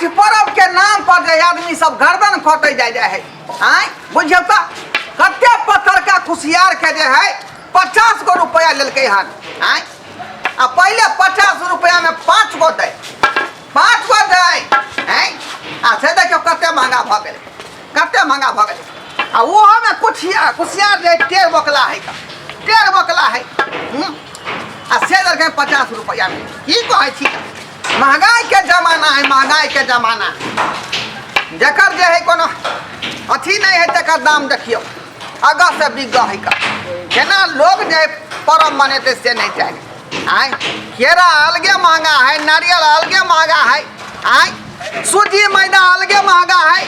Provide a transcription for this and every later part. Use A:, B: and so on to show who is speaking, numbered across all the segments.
A: छठि पर्व के नाम पर जे आदमी सब गर्दन कटै जाय जाय है। आँय बुझियौ तऽ कते पत्थरका कुसियार के जे है 50 गो रुपया लेलकै हन। आँय आ पहिले 50 रुपया में 5 गो दै, 5 गो दै। आँय आ से देखियौ कते महंगा भऽ गेलै, कते महंगा भऽ गेलै। आ ओहोमे कुसियार कुसियार जे टेढ़ बोकला है, टेढ़ बोकला है। आ से देलकै 50 रुपया में। की कहै छी, महंगाई के जमाना है, महंगाई के जमाना। जकर जे है कोनो अथी नहीं है तकर दाम देखियौ अगह से बिगह है का। केना लोग जे पर्व मनेतै से नहीं चाही। आँय केरा अलगे महंगा है, नारियल अलगे महंगा है, आँय सूजी मैदा अलगे महंगा है।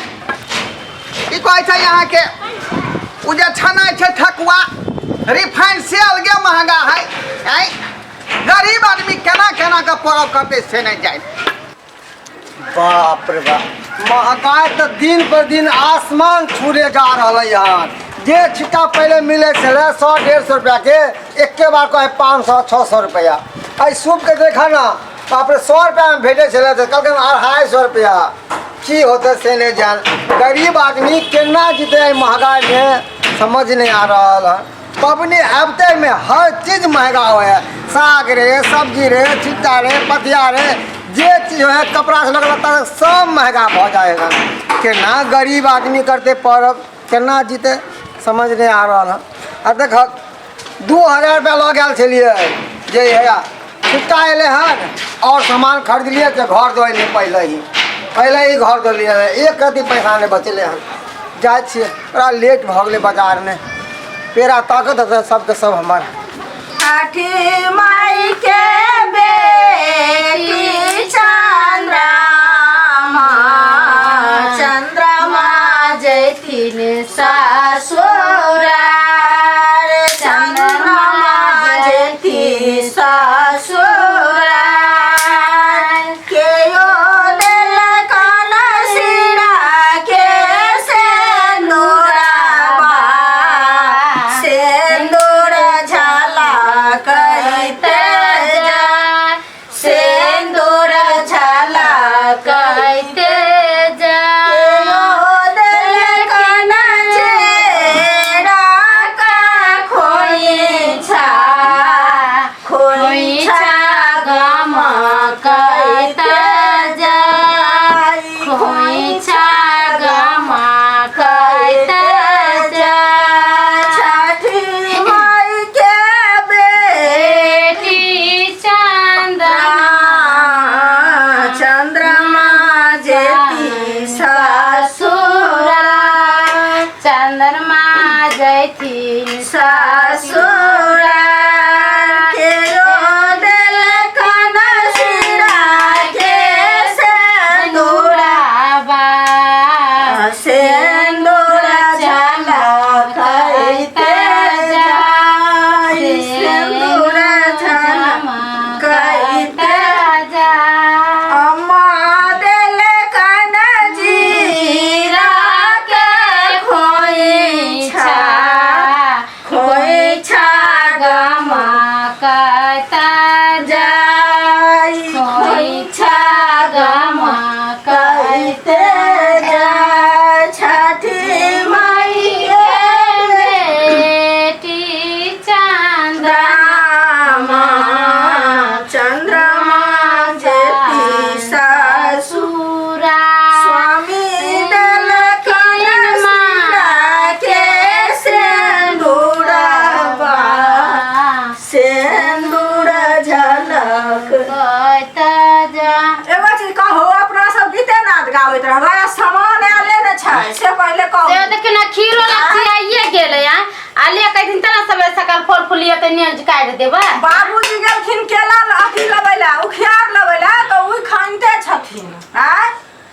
A: की कहै छै अहाँके ओ जे छनै छै ठकुआ रिफाइन से अलगे महंगा है। आँय गरीब आदमी केना केना के पर्व करतै से नहीं जानि।
B: बाप रे बाप, महंगाई तो दिन पर दिन आसमान छूले जा रहा हन। जे छिट्टा पहले मिले छलै 100-150 रुपया के, एके बार कहे 500-600 रुपया। एहि सूप के देखा ना, बाप रे 100 रुपया में भेटे छलै तो कहलकै 250 रुपया। की होते से नहीं जान, गरीब आदमी केना जीते एहि महंगाई में, समझ नहीं आ रहा है। पबनी आबते में हर चीज महंगा हो है, साग रे, सब्जी रे, छिट्टा रे, पथिया रे, जे चीज हो है, कपड़ा से लगल तक सब महंगा भऽ जाएगा। केना गरीब आदमी करते पर्व, केना जीते, समझ नहीं आ रहा है। आ देख 2000 रुपया लऽ गेल छलियै जे हैया छिट्टा एलै हन और सामान खरीदलियै तऽ घर दऽ एलियै, पहले ही घर दऽ एलियै, एक रत्ती पैसा नहि बचलै हन। जाइ छियै, बड़ा लेट भऽ गेलै बाजारमे, पेड़ा ताकत हेतै सबके सब हमर।
C: छठी माई के बेटी चंद्रमा, चंद्रमा जैथिन ससुरार, चंद्रमा जैथिन ससुरार, केयो देलकन सिरा के सेनुरबा, सेंदूर झलकैते जा, सेंदूर झलकैते जा, केयो देलकन चेरा का खोइछा, खोइछा गमकैते जा, खोइछा गमकैते जा, छठी माई के बेटी चंद्रमा, चंद्रमा जेती ससुरा, चंद्रमा जैथिन ससुरा, केयो देलकन सिरा के सेंदूरबा, सेंदूर झलकैते जाय, सेंदूर झलकैते जाय, अम्मा देलकन जीरा के खोइछा, खोइछा गमकैता जाय, खोइछा गमकैते जाय, छठी माई के बेटी चंद्रमा, चंद्रमा जेती ससुरा, स्वामी देलखिन सिरा के सेंदूरबा, सेंदूर झलक जा। एगो चीज कहो, अपना सब गीते नाद गाबैत रहबै आ सामान आले ने छै से पहिले कहू।
D: से देखियौ ने खीरो लस्सी आइए गेलै। आ आ ले कहि दिन तना सबेरे सकाल फल फूल लिअ तऽ नेज काटि देबै।
C: बाबूजी गेलखिन केला अथी लबै लए, उखियार लबै लए, तऽ ओहि खानिते छथिन। आँय आ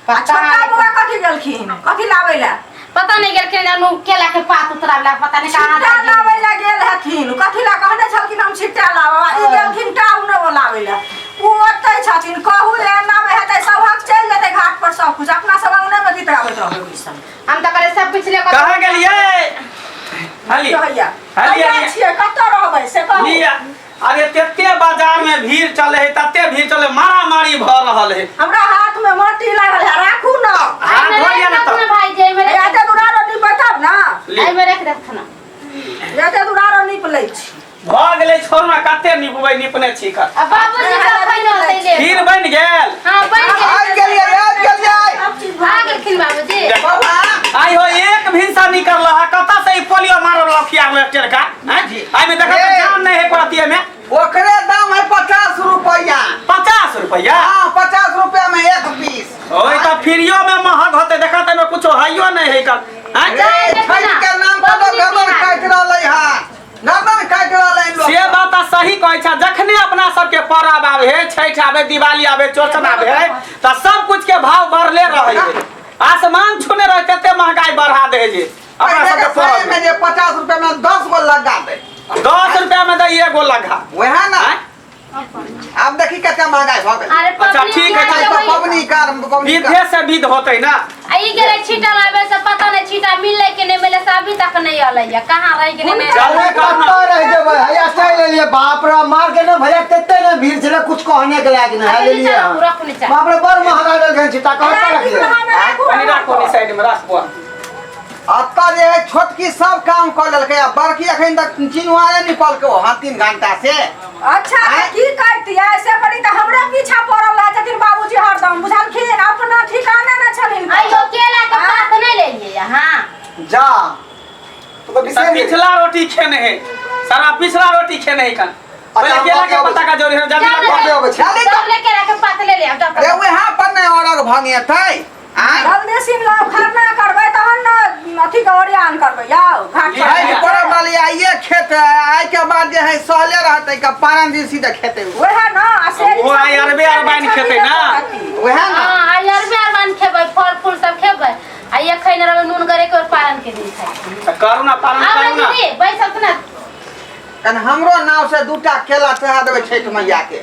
D: पता
C: छोटका
D: नहि।
C: बौआ कथी गेलखिन, कथी लाबै लए?
D: पता नहीं गेलखिन जानू केला के पात उतराबै लए, पता नहीं कहाँ
C: छिट्टा
D: जाइ गेलै।
C: लाबै लए गेल हथिन, कथी लए कहने छलखिन हम छिट्टा लाबब, आ ई गेलखिन टाउन लाबै लए, उ ओतै छथिन। कहू एना मे हेतै, सबहक चलि जेतै घाट पर सब कुछ, अपना सब अंगने मे गीत गाबैत रहबै ओहि सब।
D: हम तऽ कहलियै सब किछु ले कऽ
E: कहाँ गेलियै? हली
C: भैया
E: हली,
C: कतऽ
E: हली।
C: छियै, कतऽ रहबै से कहू।
E: लिया। अरे तते बाजार में भीड़ चले है, तते भीड़ चले, मारामारी भऽ रहल है।
C: हमरा हाथ में माटी लागल है राखू ना
E: हाथ
D: एहिमे
E: धो लिया
D: राख
E: ना
D: देथुन
E: तो
D: भाई जे एहिमे राख
C: एते दुरारो नीप तब ना
E: ली।
D: एहिमे राख देथुन
C: एते दुरारो नीप लै छी
E: भऽ गेलै छोड़ ना कते निपबै निपने छी कर
D: आ बाबूजी कखन होतै ले
E: खीर बनि गेल
D: हां बनि गेल
A: आबि गेलियै आबि गेलियै
C: सब चीज
D: आ गेलखिन बाबूजी
A: बाबा
E: आई हो एक भिनसा निकल रहा कतऽ से ई पोलियो मारल लखिया ले टेरका हैं आई में देखा
A: ए।
E: जान नहीं है कोरतिये में
A: ओकरे दाम है 50 रुपया।
E: 50 रुपया?
A: हाँ, 50 रुपया में एक पीस।
E: ओए तो फ्रीयो में महग होते देखा ते में कुछो हइयो नहीं है कल हैं
A: रे, छठ के नाम पर तो गर्दन काटि रहलै हँ, गर्दन काटि रहलै लोक।
E: से बात तऽ सही कहै छै। जखने अपना सबके परब आवे है, छठि आवे, दिवाली आवे, चौरचन आवे है, तऽ सब कुछ के भाव बढ़ले रहै है, आसमान छूने रहे। कते महंगाई बढ़ा दे है जे अपना
A: पहिले
E: सबके
A: के समय
E: परब
A: में जे 50 रुपया में 10 गो लगा दे।
E: 10 रुपया में दै एगो लगा।
A: वएह ना।
E: आँय?
A: आब देखी कते महंगाई भऽ गेल।
D: अरे
E: अच्छा,
D: पबनी
E: ठीक है,
D: तिहार
A: आइ
D: के
A: तऽ
D: वही-
A: पबनी कर पबनी कर।
E: विधे से विध होते ना।
D: आ ई गेलै छीटा लाबे से, पता नहीं छीटा मिललै कि नहीं मिललै, से अभी तक नहीं अलै है, कहाँ रह गेलै नहीं।
E: चल।
B: अरे कतऽ रह जेबै? हैया चलि एलियै। बाप रे, मार्केट में भैया कते ने भीड़ छलै, कुछ कहने के लायक नहि है।
D: अच्छा,
B: लेलियै
D: नीचा
B: हँ।
D: राखू, राखू नीचा।
B: बाप रे, बड़ महगा देलखिन छिट्टा। कतऽ रखलियै?
E: कनी राखो नी साइड में राख बुआ।
A: अतऽ जे है छोटकी सब काम कऽ लेलकै आ बड़की अखन तक चिनुआरे निपलकै हँ 3 घंटा से।
C: अच्छा तऽ की करतियै से बड़ी तऽ हमरे पीछा पड़ल रहै छथिन बाबूजी हरदम, बुझलखिन? अपना ठिकाना न छथिन।
D: आइयो केला के पात नहीं लेलियै अहाँ?
B: जा तू तऽ
E: तऽ
B: बिसरि गेली।
E: पिछला रोटी खेने है सारा, पिछला रोटी खेने है कन पहले
B: हम
E: केला के
B: बाकी
E: पत्ता का जोड़ी है जल्दी
D: जाओ ना।
E: रखो।
B: बाकी अबै छी।
A: चली
D: सब ले केला के पात ले ले आब
A: रे
D: डॉक्टर।
A: वएह पर नहि अरग भंगेतै आँय?
C: जल्दी सिमला खरना करबै तहन ने अथी के ओरियान करबै आउ घाट पर।
A: छठि पर्व वाली आइए खेत आइ के बाद जे है सहले रहतै का पारन दिन सीधे खेतै।
C: वएह न आ से
E: ओ आइ अरबे अरबाइन खेतै ना।
A: वएह ने।
D: हाँ, आइ अरबे अरबाइन खेबै, फल फूल सब खेबै आ एखन रहबै नून करे के और पारन के दिन खाइ।
E: तऽ करू ना पालन।
D: आब
E: करू ना।
D: दीदी बैसल ना।
A: कन हमरो नाव से दूटा केला चढ़ा देबै छठि मैया के।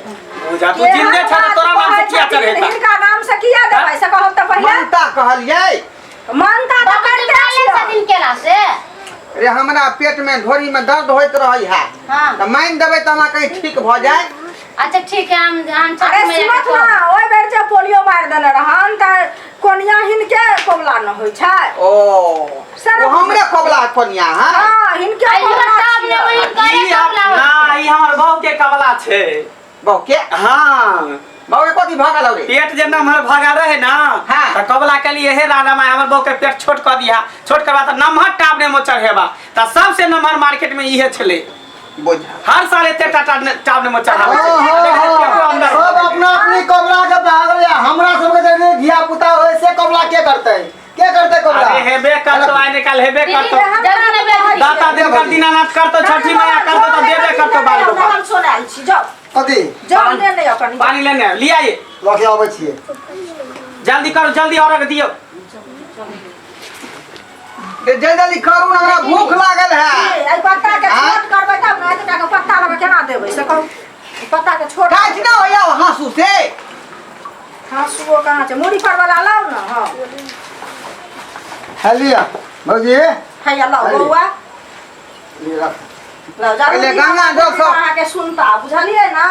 E: बुझा तू जिंदे छ तऽ तोरा नाम से किया चढ़ेता?
C: हिनका नाम से किया देबै से कहब तऽ पहिले।
A: मानता कहलियै।
C: मानता तऽ
D: बाबूजी
C: करिते
D: मानले
C: छियै।
D: छथिन केला से।
A: रे, हमरा पेट में ढोरी में दर्द होइत रहै है।
D: हाँ।
A: तऽ मानि देबै तऽ हमरा कहीं ठीक भऽ जाय।
D: अच्छा ठीक है, हम छठ
C: अरे
D: मैया के
C: सुनत ना, ओहि बेर जे पोलियो मारि देने रहन तऽ कोनिया हिनके कबला न होइ छै।
A: ओ
C: सर-
A: ओ हमरे कबला कोनिया है।
C: हाँ, हिनके
D: आइयो
C: कबला
D: सामने
C: छियै।
D: वही करे
E: ई हम-
D: कबला होइ
E: ना
D: छै।
E: ई हमर बहू के कबला छै।
A: बहु के?
E: हाँ।
A: बहु के कथी भऽ गेल रे?
E: पेट जे नमहर भऽ गेल रहे ना,
A: हाँ।
E: तऽ कबला के लिए हे राधा माय, हमर बहू के पेट छोट कऽ दिहा। छोट करबा तऽ नमहर टाब ने चढ़ेबा। तऽ सबसे नमहर मार्केट में इहे छलै।
A: बुझा।
E: हर साल एते टाटा टाब ने चढ़ाबै छै।
B: हाँ, हाँ,
E: देखै
B: हाँ।
E: पेटो अंदर
B: सब अपना अपनी कबला के भागल या हमरा सबके जे धिया पुता होय से कबला के करतै? के करतै कबला?
E: अरे हेबे करतो, आइ निकाल हेबे
D: दीदी,
E: करतो।
D: जल्दी ने बैठ।
E: दाता दिन कर दीनानाथ करतो, छठी मैया करतो तऽ देबे करतो बाल गोपाल।
C: हम सोनायल छी, जाउ।
B: कथी?
C: जाउ, ले ले कनी।
E: पानी लेने लिया ये।
B: लऽ के अबै छियै।
E: जल्दी करू, जल्दी औरक दियौ।
A: रे, जल्दी जल्दी करू ना, हमरा भूख लागल है।
C: एहि पत्ता के
A: आँय?
C: छोट करबै तब ने, एतेक के पत्ता लग केना देबै से कहू? ई पत्ता के छोट
A: काटि ना होइया हाँसू से।
C: हाँसुओ कहाँ छै? मुड़ी पर वाला लाउ ने। हाँ।
B: है लिया भौजी।
C: हैया लाउ।
B: अरे।
C: बौआ।
B: लिअ, रख।
C: लाउ जरूरी।
A: पहिले गंगा जल सब-
C: अहाँके सुनता, बुझलियै ना?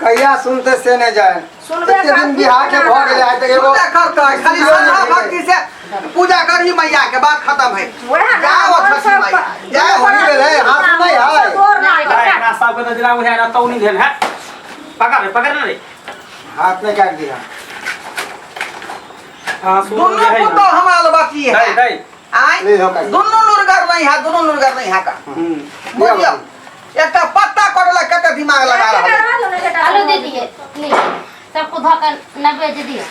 B: कहिया सुनते से नहि जाए।
C: सुनबे
B: एते दिन
C: करती
B: बियाह के भऽ गेलै, आइ तक एगो
A: पूजा करतै खाली श्रद्धा भक्ति से पूजा करही मैया के, बात खत्म है।
C: वएह ना।
A: जाओ
C: मन
A: छठी
C: सब-
A: मैया, जय हो।
B: होली भेलै, हाँसू नहि है।
C: गोर लागल।
E: नहीं, एकरा सबके तऽ जेना बुझाइ रहतौ नहि भेल है। पकड़ रे, पकड़ ने रे।
B: हाथ में काटि दिया।
E: हाँ, सुन
A: दुनू
E: जे है ना।
A: पुतोह हमरा लग बाकी है।
E: दे दे।
A: आँय?
B: ले जाओ काटि।
A: दुनू लुरगर नहीं है, दुनू लुरगर नहीं है का। बुझलियौ, एकटा पत्ता कटला कते दिमाग लगा रहल है।
D: आलू दे दिए ली, सबको धो कर नैवेद्य दिए।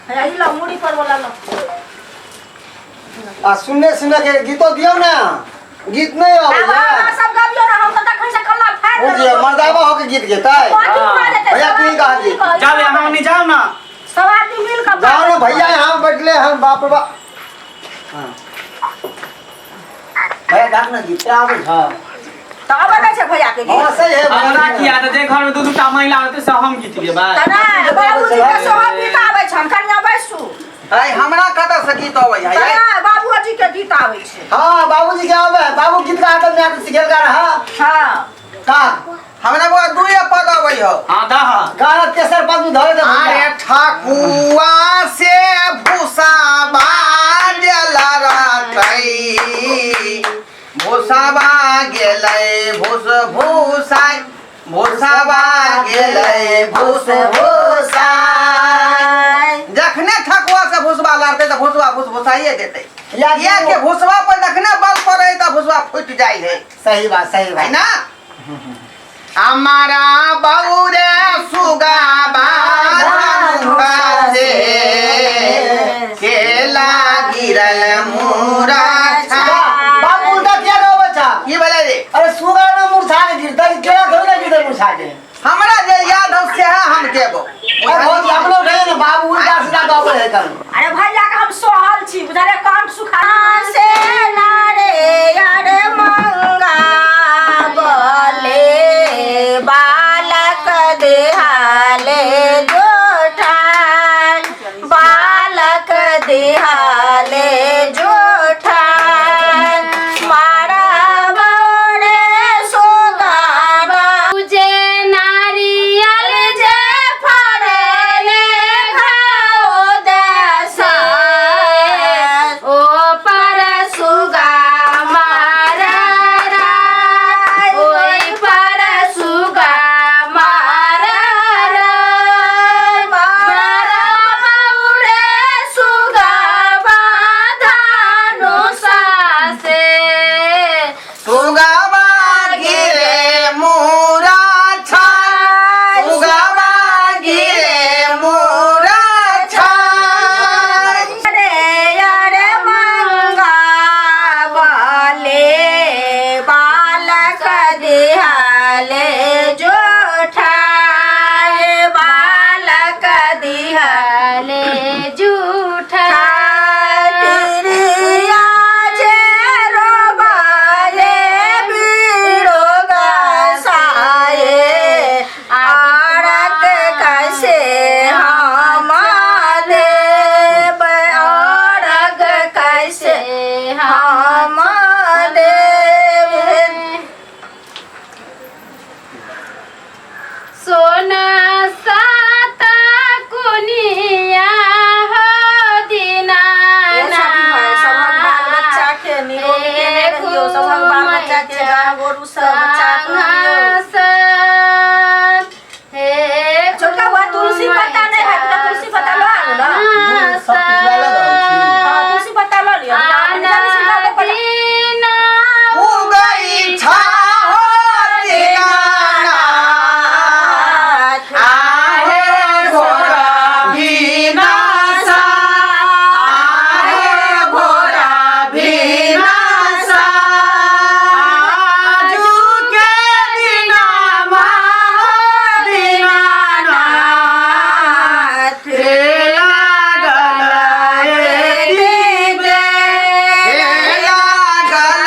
C: हैया ई लाउ, मुड़ी पर वाला लाउ।
B: आ सुनने सुनने के गीतो दियौ ने, गीत नहीं
C: आब
B: अबै
C: अहाँ सब गबियौ ने, हम तऽ तखन से कल्ला फाड़ि
B: बुझियौ
C: देलहुँ।
B: मर्दाबा होके गीत गेतै।
C: कथी भऽ जेतै?
B: भैया,
C: सब
B: तू ही गा
C: आदमी
B: गीत।
C: मिल कऽ-
E: जाओ यहाँ नहीं जाओ ना।
C: सब आदमी मिल कऽ
B: जाओ ने भैया, यहाँ बैठले हम। बाप रे बाप। हाँ। भैया, गा ने गीत आबै छ।
C: तऽ अबै नहि छै भैया के
B: हाँ
C: गीत?
B: सही है भैया।
E: हमरा किया तऽ जे घर में दू दूटा महिला होतै से हम गीत गेबै।
C: तऽ नहि, बाबूजी के सेहो गीत आबै छनि। कनिया बैसू।
A: है हमरा कतऽ से गीत अबै है?
C: तऽ नहि, बाबूजी के गीत आबै छै।
B: हाँ, बाबूजी के आवे है। बाबू गीत गा के मैं तो सिखेल गा रहा।
C: हाँ।
B: का?
A: हमरा बौआ दुए पद अबै हौ।
E: हाँ, दह।
B: गाना तेसर पद में धरे दे
A: अरे
B: भैया।
A: ठाकुर भूसावा गेलै भूस भूसाई, भूसावा गेलै भूस भूसाई। जखने ठकुआ से भूसवा लड़तै तऽ भूसवा भूस भूसाइए जेतै।
B: या
A: किया के भूसवा पर जखने बल पड़े तऽ भूसवा फूटि जाइ है।
B: सही बात, सही
A: है
B: बात।
A: ना? हमारा बौरे सुगाबा धनुषा से केला गिरल मुरा छा।
B: बाबू उल्टा किया गो बच्चा?
A: की भेलै रे?
B: अरे सुगा न मुरझा के गिरतै, केला थोड़ी ना गिरतै मुरझा के।
A: हमरा जे याद हौ सेहा हम देबो।
B: अरे बहुत अपनो उठे ने बाबू, उल्टा सीधा गबै है कन।
C: अरे भैया के हम सोहल छी, बुझले? कंठ सुखा से नारे यार मंगा बोले बालक देहाले जोठान, बालक देहाले जोठान, मारा बड़े सोगाबा।
D: जे नारियल जे फड़ले खाओ दस ओ पर सुगा मारा राय, ओइ पर सुगा मारा राय, मारा बौरे सुगा धनुषा से।
A: सुगाबा गिरे मुरा छाय, सुगाबा गिरे मुरा छाय।
C: अरे यार मंगा बोले बालक दिहाले जोठाए, बालक दिहाले
D: झूठा।
C: तिरिया जे रोबाए बीरो गसाए, आरत कैसे हम देब, अर्घ कैसे हम देब।
D: सोना साता कुनिया हो दीनाना।
C: सभक बाल बच्चा के निरोग केने रहियो, सभक बाल बच्चा के गाय गोरु सब बच्चा के रहियो। छोटका बुआ, तुलसी पत्ता नहीं है तो तुलसी पत्ता लो आनू ना।
B: सब किछु अलग रहै छी।
C: हाँ, तुलसी पत्ता लो लियो।
A: उगई छाहो दीनानाथ, आहे भोरा विनाशा, आहे भोरा विनाशा। आजू के दिनमा दीनानाथ, हे लागल एती बेर, हे लागल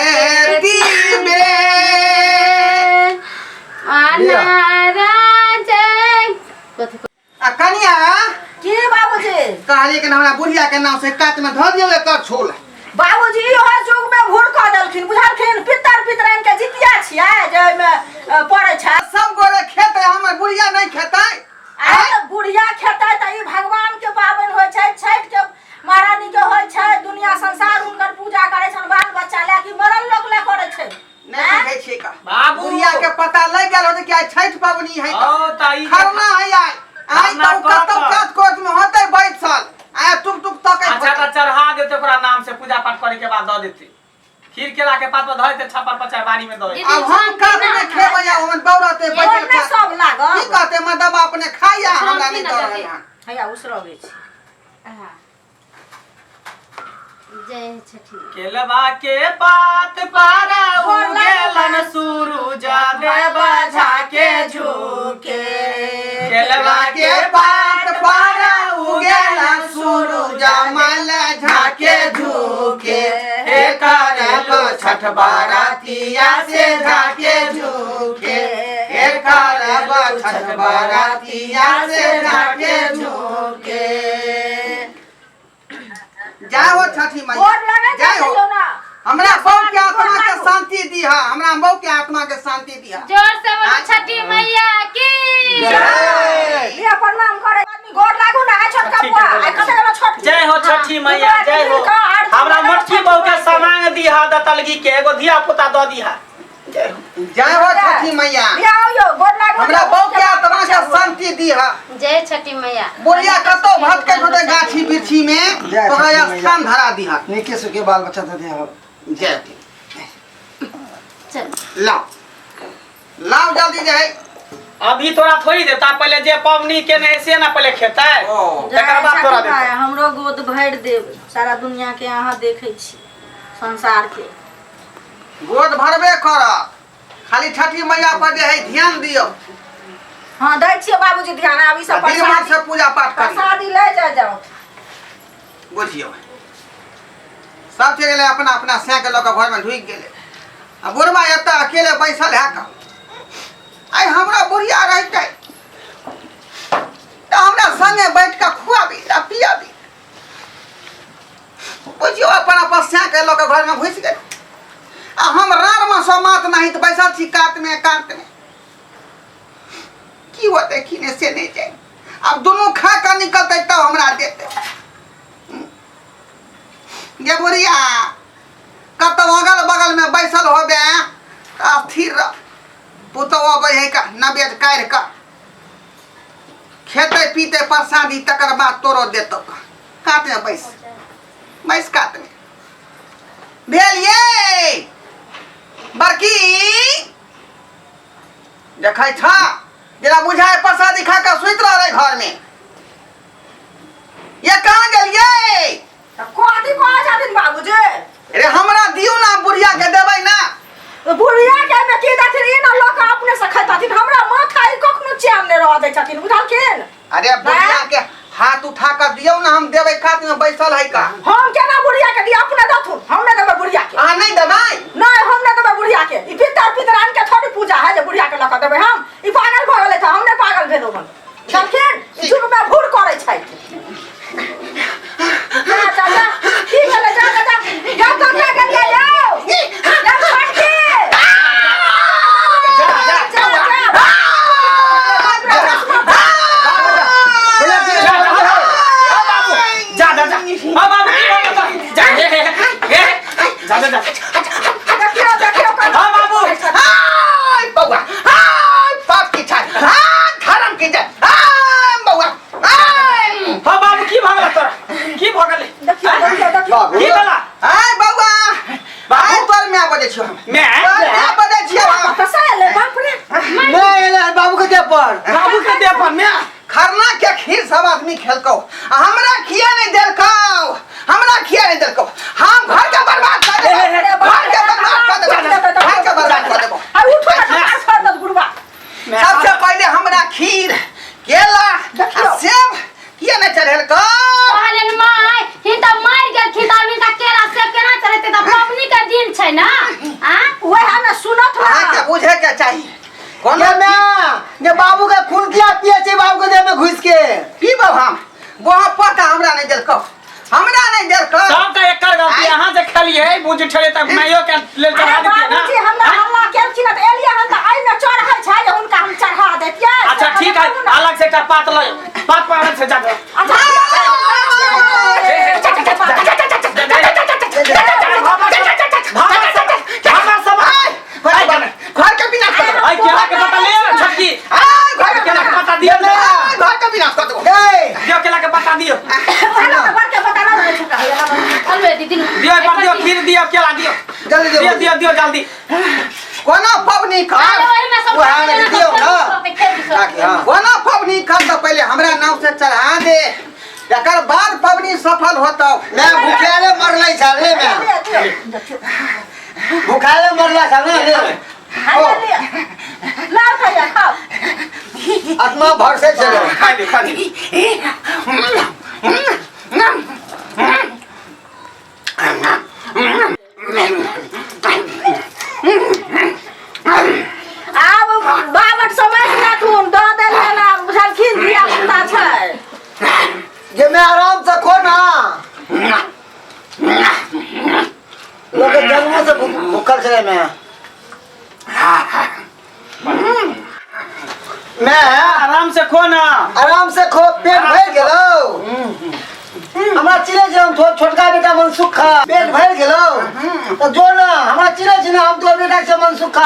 A: एती बेर। आ कनिया।
C: की बाबूजी?
A: कहली कि हमरा बुढ़िया के नाम से कात में धऽ दियौ एकर छोल।
C: बाबूजी, इहो युग में भूर कऽ देलखिन, बुझलखिन? पितर पितराइन के जितिया छियै जे ओहिमे पड़ै छै।
A: सब गोरे खेतै, हमर बुढ़िया नहि खेतै?
C: आइ तऽ बुढ़िया खेतै तऽ ई भगवान के पाबनि होइ छै, छठि के महारानी के होइ छै। दुनिया संसार हुनकर पूजा करै छनि बाल बच्चा लए कि मरल लोक लए करै छै?
A: नहि बुझै छियै का
E: बाबू।
A: बुढ़िया के पता लागि गेल होतै कि आइ छठि पाबनि है।
E: ओ तऽ ई
A: खरना है आइ, आइ
E: खरना
A: तऽ ओ कतौ
E: कऽ कऽ।
A: कात कोत में होतै बैसल, आइ टुक टुक तकै।
E: अच्छा, तऽ चढ़ा देतै ओकरा नाम से, पूजा पाठ करे के बाद दऽ देतै। खीर केला के पात पर धऽ देतै, छप्पर पर चाहे बाड़ी में दऽ देतै।
A: आब हम कात में खेबै आ ओमन बौरते बैसल
C: ओहिमे सब लागल।
A: की कहते मदबा अपने खाइया, हमरा नहि दऽ रहल हन।
C: हैया उसरगै छी।
D: जय छठी।
E: केलवा के पात पर उगेलन सूरज देव झाके झुके, केलवा
A: के पात पर उगेला सूरज मल झाके झुके, हे करब छठ बारातिया से झाके झुके, हे करब छठ बारातिया से झाके झुके। जय हो छठी मैया।
C: गोर लगै
A: जय हो।
C: छियौ ना?
A: हमरा बहू के आत्मा के शांति दीहा, हमरा बहू के आत्मा के शांति दीहा।
D: जोर से बोलो छठी मैया की
A: जय।
C: लिअ, प्रणाम करै आदमी गोर लागू ना। आइ छोटका
E: ठीक
C: बुआ
E: है,
C: आइ कतऽ गेलौ छोटकी?
E: जय हो छठी मैया, जय हो। हमरा मोटकी बहू के सामांग दीहा दतलगी के एगो धिया पुता दऽ दीहा। जय हो।
A: जय हो छठी मैया।
C: लियाओ यौ, गोर लागू।
A: हमरा बहू के आत्मा के शांति दीहा।
D: जय छठी मैया।
A: बुढ़िया कतौ भटकै होतै गाछी बिरछी में
B: जय
A: ओकरा
B: छठी मैया।
A: स्थान धरा दीहा।
B: नीके सुखे बाल बच्चा दे दे।
A: जय।
D: चल
A: लाओ लाओ जल्दी जाए।
E: अभी तोरा थोड़ी देता, पहले जे पवनी के नहीं से ना पहले खेतै,
A: ओ।
E: तकर बाद तोरा देतै।
C: हमरो गोद भरि देब, सारा दुनिया के अहाँ देखै छी, संसार के
A: गोद भरबे करत, खाली छठी मैया पर जे है ध्यान दियौ।
C: हाँ दै छियै बाबूजी ध्यान। आब ई सब
A: दिन भर से पूजा पाठ करी,
C: प्रसादी ले जा जाओ।
A: बुझियौ सब चलि गेलै अपना अपना सैं के लऽ कऽ घरमे ढुकि गेलै आ बुढ़बा एतऽ अकेले बैसल है कऽ। आइ हमरा बुढ़िया रहितै तऽ हमरा संगे बैठ कऽ खुआबी आ पियाबी। बुझियौ अपन अपन सैं के लऽ कऽ घरमे घुसि गेल आ हम राड़मे समात नहीं तऽ बैसल छी कातमे कातमे। की होतै की नहि से नहि जानि। आब दुनू खा कऽ निकलतै तब हमरा देतै। गे बुढ़िया कतौ अगल बगल में बैसल होबे तऽ स्थिर रह, पुतहु अबै है का नवेद काढ़ि कऽ खेतै पीतै प्रसादी तकर बाद तोरो देतौ। कातमे बैस बैस कातमे। भेल ये बड़की देखै छ जेना बुझाय प्रसादी खा कऽ सुति रहलै घरमे। ये कहाँ गेलियै?
C: तऽ कथी कहै छथिन बाबूजी?
A: अरे हमरा दियौ ना, बुढ़िया के देबै ना।
C: बुढ़िया के एहिमे की देथिन? ई ना लऽ कऽ अपने से खैतथिन। हमरा माथा ई कखनो चैन नहि रहऽ दै छथिन, बुझलखिन?
A: अरे बुढ़िया के हाथ उठा कऽ दियौ ना, हम देबै। कात में बैसल है का।
C: हम केना बुढ़िया के दिअ? अपने देथुन, हम नहि देबै बुढ़िया के।
A: अहाँ नहि देबै?
C: नहि, हम नहि देबै बुढ़िया के। ई पितर पितरान के थोड़ी पूजा है जे बुढ़िया के लऽ कऽ देबै हम। ई पागल भऽ गेलै तऽ हम नहि पागल भेलहुँ हन, बुझलखिन? ई जुग में भूर करै छै। जा जा जा, की भेलै? जा जा जा जा, कतऽ गेलियै यौ? यौ छोटकी!
E: जा जा
C: जा जा।
E: जा बाबू, जा जा जा। हाँ बाबू, की भऽ गेल? जा हे हे हे, जा जा जा।
C: देखियौ देखियौ।
E: हाँ बाबू।
A: हाय बौआ, हाय पाप की छाय, हाय धर्म की जय, हाय बौआ, हाय।
E: हाँ बाबू, की भऽ गेल तोरा? की भऽ गेलै?
C: देखियौ देखियौ देखियौ।
B: बाबू।
E: की भेला?
A: हाय बौआ, हाय तोर माय बजै छियौ हम।
E: मैं
A: तोर माय बजै छियौ हम।
C: कसा एलै बाप रे?
B: नहि एलै हन बाबू के देह पर।
E: बाबू के देह पर मैं
A: खरना के खीर सब आदमी खेलकौ आ हमरा खिया नहीं देलकौ, हमरा खिया नहीं देलकौ। हम घर के बर्बाद कर देबौ, घर के बर्बाद कर देबौ, घर के बर्बाद कर देबौ।
C: आ उठो ना, कपार फोड़ दत बुढ़वा।
A: सबसे पहले हमरा खीर केला आ सेब किया नहीं चढ़ेलकौ?
D: कहलियनि माय, हिनका मरि गेलखिन तऽ आब हिनका केला सेब केना चढ़ेतै? तऽ पबनी के दिन छै ने। आ
C: वएह ने सुनत ना।
A: अहाँके बुझे के चाही। कोनो
B: ये माय, ये बाबू के खून किया पिए छै बाबू के देह में घुस के?
A: पीबौ हम गोहा पता हमरा नहीं देलकौ, हमरा नहीं देलकौ।
E: सब तऽ एकर गलती। अहाँ जे खेलियै बुझ ठेले तऽ माइयो के लेल
C: अरे
E: चढ़ा दितियै ना।
C: बाबूजी हमरा हल्ला केलखिन तऽ एलियै हन तऽ एहिमे चढ़ै छै जे हुनका हम चढ़ा दैतियै।
E: अच्छा ठीक है, अलग से एकटा पात लऽ, पात पर अलग से जा दे।
C: अच्छा।
A: घर घर के विनाश कर देबौ।
E: आई केला के पत्ता ले ना छोटकी।
A: आय, घर के
E: केला के
A: विनाश
E: पत्ता दियो
A: आय, घर के विनाश कर देबौ।
B: ए
E: दियो केला के पत्ता दियो।
D: अलवे दीदी।
E: दियो एक बार दियो, खीर दियो, केला दियो।
B: जल्दी
E: दियो
B: दियो।
E: दियो दियो जल्दी।
A: कोनो पबनी कर
D: अरे ओहिमे सब
B: वएह ने दियौ ना। ताकि हाँ।
A: कोनो पबनी कर तऽ पहिले हमरा नाम से चढ़ा दे, तकर बाद पबनी सफल होतौ।
B: मैं भूखाले मरलै छल रे, मैं भूखाले मरला छल ने रे। आत्मा भरसै छलै।
E: खा ले खा ले।
C: आब बाबट समझ लेथुन, दऽ देलियनि आब बुझलखिन, धिया पुता छै।
B: जे मैं आराम से खो ना, लोग के जन्मों से भूखल छलै। मैं
E: आराम से खो ना,
B: आराम से खो, पेट भर गेलौ। हमरा चिड़ै छै हम छोटका बेटा मन मनसुखा पेट भरि गेलौ तऽ जो ना हमरा चिन्है छी ना हम तोहर बेटा छियौ मनसुखा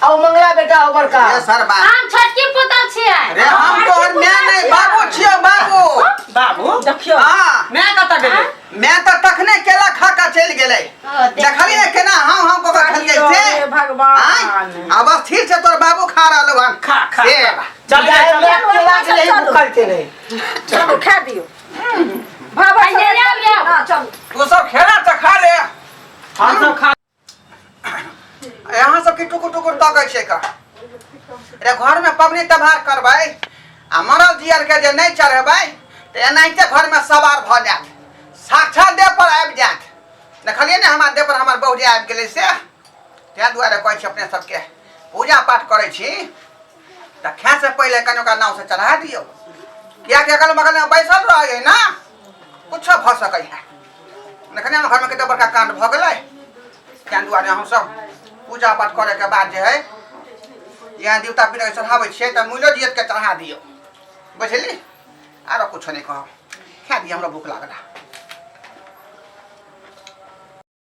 B: आ ओ मंगला बेटा हो बड़का
A: रे सरबा
D: हम छोटकी पुतौ छियै
A: रे हम तोहर माय नहि बाबू छियौ बाबू
E: बाबू
C: देखियौ
A: हाँ
E: मैं कतऽ गेलै
A: मैं तऽ तखने केला खा कऽ चलि गेलै
D: ओ, देख।
A: देखली ने केना हाँ हाँ कऽ कऽ खेलकै से
C: हे भगवान
A: आँय? आब स्थिर छै तोर बाबू खा रहल हन
E: खा खा
A: से
E: चल जा चल जा।
B: केला के नहीं भूखल के नहीं
C: चलू खा दियौ बाबा
D: आ, ले आब यौ।
C: हाँ चलू
A: तू सब खेला तऽ खा ले
E: हम सब खा
A: यहाँ सबके टुकुर टुकुर तकै छै का रे घरमे पबनी त्योहार करबै आ मरल जियर के जे नहि चढ़ेबै तऽ एनाहिते घरमे सवार भऽ जायत साक्षात देह पर आबि जायत देखलियै ने हमरा देह पर हमर बहु जे आबि गेलै से ताहि दुआरे कहै छी अपने सबके पूजा पाठ करै छी तऽ खाय से पहिले कनि ओकरा नावसँ चढ़ा दियौ कियाकि अगल बगलमे बैसल रहै ने कुछो भऽ सकै है देखने हमर घरमे कते बड़का कांड भऽ गेलै ताहि दुआरे हमसब पूजा पाठ करैके बाद जे है यहाँ देवता पितरके चढ़ाबै छियै तऽ मुइलो जियतके चढ़ा दियौ बुझली आरो कुछो नहि कहब खा दिअ हमरा भूख लागल है।